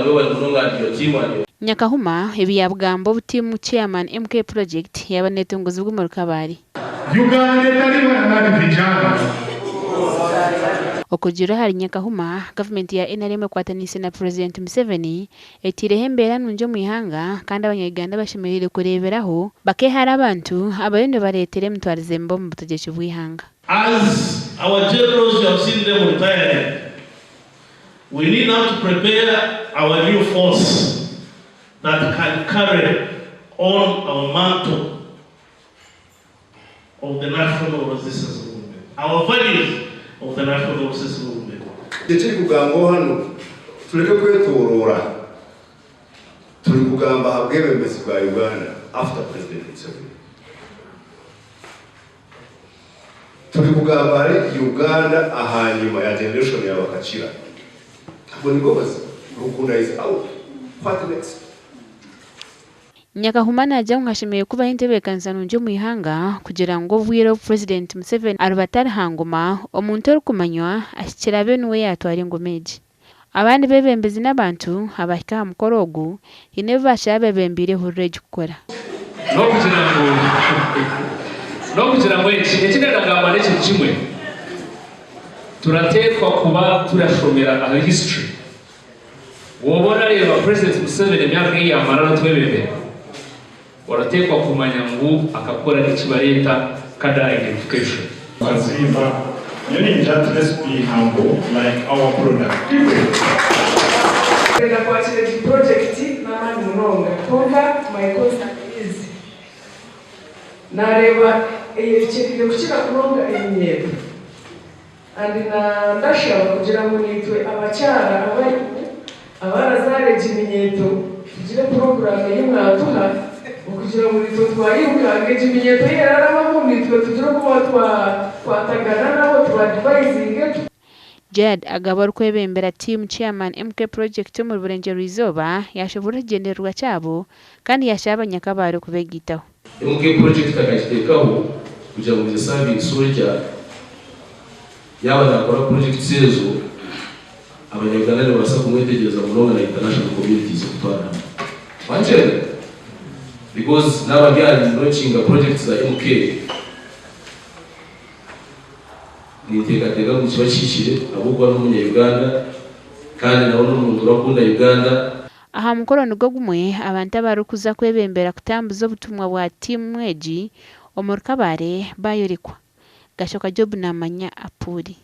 Webale munonga and your team and your. Nyakahuma ebi yaabigamba obu tiimu Chairman MK Project yaaba neetunguzibwa omuri Kabale. Uganda etari bana vijana. Okurugiirira ahari Nyakahuma, gavumenti ya nrm ekwataniise na Purezidenti Museveni etaireho embeera nungi omu ihanga kandi abanya-Uganda bashemereire kureeberaho bakeehara abantu abariyo nibareetera emitwarize mibi omu butegyeki bw'eihanga. As our generals you have seen them retiring, we need now to prepare our new force that can carry on our mantle of the National Resistance Movement, our values of the National Resistance Movement. Ekirikugambwaho hanu tureke kwetoroora turikugamba aha bwebembezi bwa Uganda after President Museveni. Turikugamba ahari Uganda ahanyima ya generation ya Bakakira. Ago nigo mazima. Rukunda is out. What next? Nyakahuma naagira ngu hashemereire kubaho entebeekanisa nungi omu ihanga kugira ngu obwire obu Purezidenti Museveni ariba atari ha ngoma, omuntu orikumanywa ahikire abe niwe yaatwara engoma egi. Abandi beebembezi n'abantu abahika aha mukoro ogu haine ebi baashaba abeebembeire ehururu egi kukora. N'okugira ngu n'okugira ngu eki eki ndagamba n'ekintu kimwe, turateekwa kuba turashomera ahari history. Wooba orareeba President Museveni emyaka ei yaamara aratwebembera, orateekwa kumanya ngu akakora eki bareeta cadre identification. Mazima nyowe ningira nti let's be humble like our product people. Ndenda kwakira egi purojekiti n'amaani munonga kwonka my concern is nareeba eyerekyereire kukira munonga eminyeeto and na ndashaba kugira ngu naitwe abakyara abarimu abarazaara egi minyeeto tugire puroguraamu ei mwatuha okugira ngu naitwe twayirukanga egi minyeeto ei erarabamu naitwe tugire oku twakwatagana nabo tuba advisinge. Gerald Agaba orikwebembera tiimu Chairman MK Project omuri Burengyerwa-izooba yashoboorora ekigyendererwa kyabo kandi yashaba abanyakabaare okubegaitaho. MK Project akagiteekaho kugira ngu is a serving soldier yaaba nakora projects ezo abanya Uganda nibabaasa kumwetegyereza munonga na international communities okutwara hamwe. Wankyenga? Because naaba ndi aha launching projects za MK Ninteekateeka ngu nikiba kihikire ahabw'okuba n'omunya Uganda kandi nawe n'omuntu orakunda Uganda. Aha mukoro nigwo gumwe, abantu abarikuza kwebembera kutambuza obutumwa bwa tiimu egi omuri Kabale bayorekwa. Gashoka Job namanya Apuuli.